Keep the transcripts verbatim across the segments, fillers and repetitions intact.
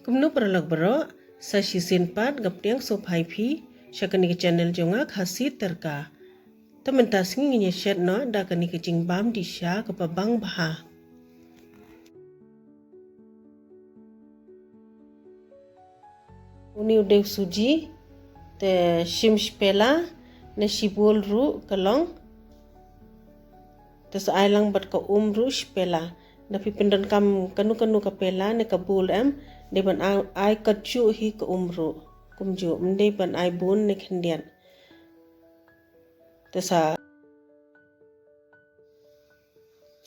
Kumno paralok baroh, sa shisien pat nga pdiang sngewbha ïa phi sha kane ka channel jong nga, Khasi Tadka. Te mynta sngi ngin ïa shet noh da kane ka jingbam dish kaba bang bha. Une u dei u suji, te shim shi pela ne shi bowl ruh ka long. Te sa ai lang bad ka um ruh shi pela. Da phi pyndonkam kano kano ka pela ne ka bowl em, dei ban ai, ai katjuh hi ka um ruh. Kumjuh, ym dei ban ai bun ne khyndiat. Te sa,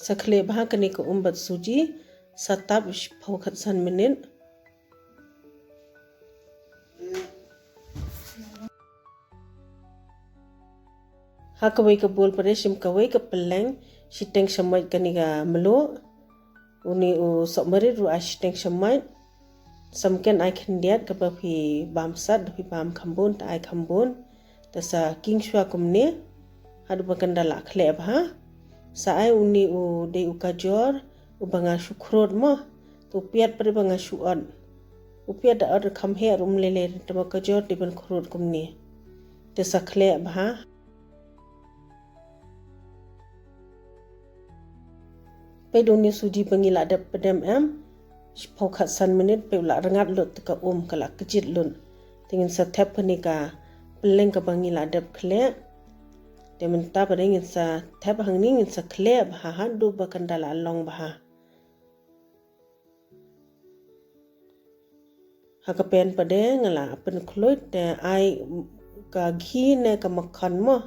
sa khleh bha kane ka um bad suji, sa tap shiphew khatsan minit. Ha kawei ka bowl pat de shim kawei ka pylleng, shiteng shamoit kane ka mluh. Une u sohmarit ruh ai shiteng shamoit. Sa ym ken ai khyndiat, kaba phi bam sat, da phi bam kham bun te ai kham bun. Te sa king shuwa kumne haduh ba kan da la khleh bha. Sa ai une u dei u kajor uba nga shu khrud mo. Te u piat pat de ba nga shu ot. U piat da ot kham heh ruh ym lei lei, te ma kajor dei ban khrud kumne. Te sa khleh bha. Peit une u suji ba ngi la dep pdem em, shiphew khatsan minit, peit u la rngat lut te ka um ka la kjit lut. Te ngin sa thep kane ka pylleng kaba ngi la dep khleh. Te mynta pat de ngin sa thep hangne, ngin sa khleh bha haduh ba kan da la long bha. Ha ka pan pat de nga la pynkhluit te ai ka ghee ne ka makhan mo.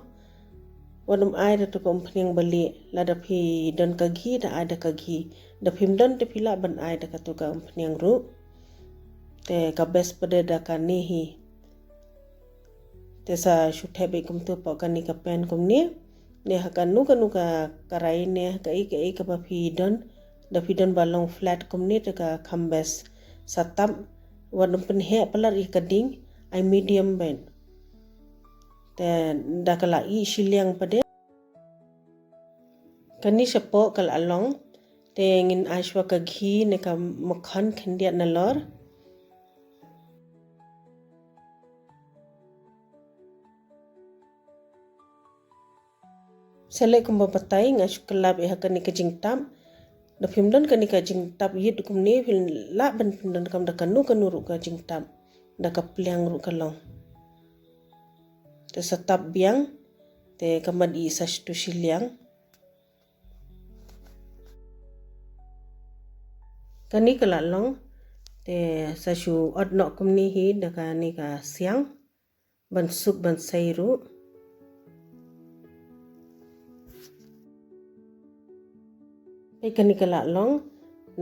Wat ym ai da tu ka umphniang bali, lada phi don ka ghee te ai da ka ghee. Da phim don te phi lah ban ai da katu ka umphniang ruh. Te ka best pat de da kane hi. Te sa shu thep beit kumtu hapoh kane ka pan kumne. Ne ha kano kano ka karai ne ha kaei kaei kaba phi don. Da phi don ba long flat kumne te ka kham best. Sa tap, wat ym pynheh palat ïa ka ding, ai medium beit. Te da ka la ih shiliang pat de. Kane shapoh ka la long, te ngin ai shuwa ka ghee ne ka makhan khyndiat nalor. Sa leh kumba batai, nga shu kylla beit ha kane ka jingtap. Da phim don kane ka jingtap ïit kumne, phi lah ban pyndonkam da kano kano ruh ka jingtap. Da ka pliang ruh ka long. Te sa tap biang, te ka mat ïa sa shatu shiliang. Kane ka la long, te sa shu ot noh kumne hi da kane ka siang. Ban suk ban sei ruh. Peit kane ka la long,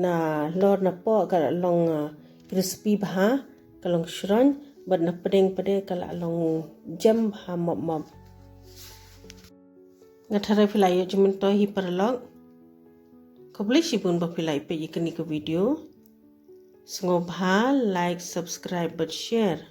nalor napoh ka la long, ah, crispy bha, ka long shroiñ, bad na pdeng pat de ka la long jem bha mop mop. Nga tharai phi la ïoh jingmyntoi hi paralok. Khublei shibun ba phi la ïa peit ïa kane ka video. Sngewbha like, subscribe bad share.